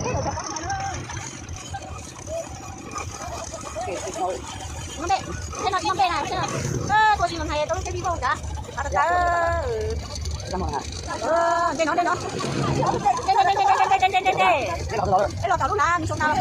Ntej no tsis yog npe na, tua tsis los hais rau lub teb vij voj kav. Ntej no, ntej no. Ntej, ntej, ntej, ntej, ntej, ntej, ntej, ntej, ntej, ntej. Peb los tom lub lav, nws sau tas.